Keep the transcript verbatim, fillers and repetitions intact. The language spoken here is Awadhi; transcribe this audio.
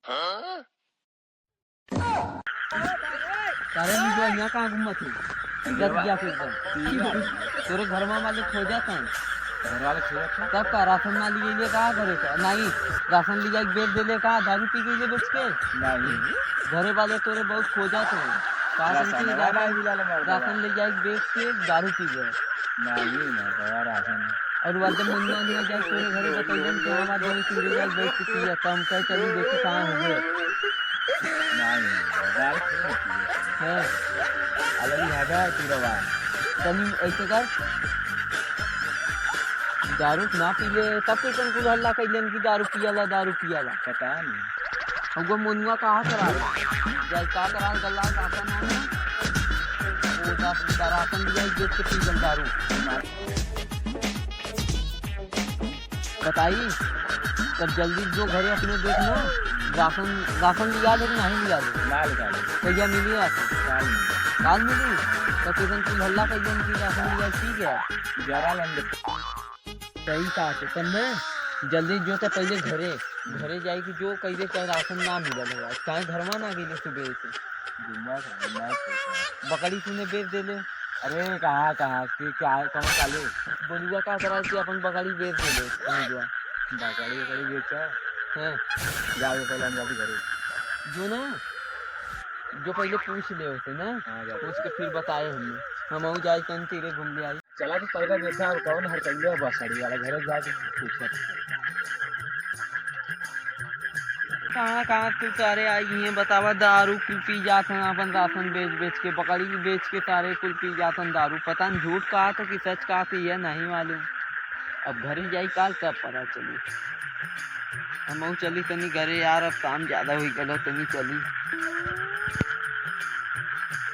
सारे निकवा यहाँ कहाँ घूमत है? गत गया फिर एकदम। तोरे घर वाले खोजत हैं। घर वाले खोजत हैं? तब का राशन ना लिए ले का घरे का? नहीं, राशन ले जाके बेच देले का? दारू पी गई ले बेच के? नहीं। घरे वाले तोरे बहुत खोजत हैं। का राशन समझी ना राशन, मिला ले मर्दवा। राशन ले जाके बेच के दारू पी गए। नहीं ना, गवा राशन। और वो एकदम मुन्ना उन्ना जाए तोरे घरे बतैलन कि हाँ, हमार दोस्त तोरे जाए बैठ के पिया, तो हम कहे, "चली देखी कहाँ हुए।" नहीं, दारू थोड़ी ना पिए। हाँ। अलग ही हगा है पूरा बार। तनी ऐसे कर, दारू ना पी ले, तब कैसन कुल हल्ला कैलन कि दारू पियाला, दारू पियाला। पता नहीं। हमको मुनुआ कहाँ करा? जाए का करा, गल्ला का अपन नाम है? वो दस रुपया राशन दिया, एक देख के पी गल दारू। बताई, तब जल्दी जो घरे अपने देख ना, राशन, राशन लिया ले कि नहीं लिया ले? ना लिया ले। कहिया मिली राशन? काल मिली। काल मिली? तो किसन की हल्ला कहिया की राशन लिया, ठीक है? जरा लेन दे। सही कहा तो, पर मैं जल्दी जो तो पहले घरे, घरे जाए कि जो कह दे चाहे राशन ना मिलल है, चाहे घरवा ना गइले सुबह से। जुम्मा से, जुम्मा से। बकरी तूने बेच देले। अरे कहाँ, कहाँ, कि क्या, कौन काले? बोलुआ का करा कि अपन बकरी बेच देले, बोलुआ। बकरी, बकरी बेचा? हैं। जाओ पहले हम जाते घरे। जो ना, जो पहले पूछ ले होते ना, हाँ, जाते। पूछ के फिर बताए हमने। हम आऊ जाए तन तेरे घूम ले आई। चला तो पहले देखा अब कौन हर कइले बस साड़ी वाला घरे जाके पूछत। कहाँ, कहाँ तू सारे आई हैं, बतावा, दारू कुल पी जात हैं, अपन राशन बेच, बेच के, बकरी बेच के सारे कुल पी जात हैं दारू। पता नहीं झूठ कहा तो कि सच कहा तो ये नहीं मालूम। अब घरे जाई काल तब पता चली। हम चली तनी घरे यार, अब काम ज्यादा हुई गलो, तनी चली।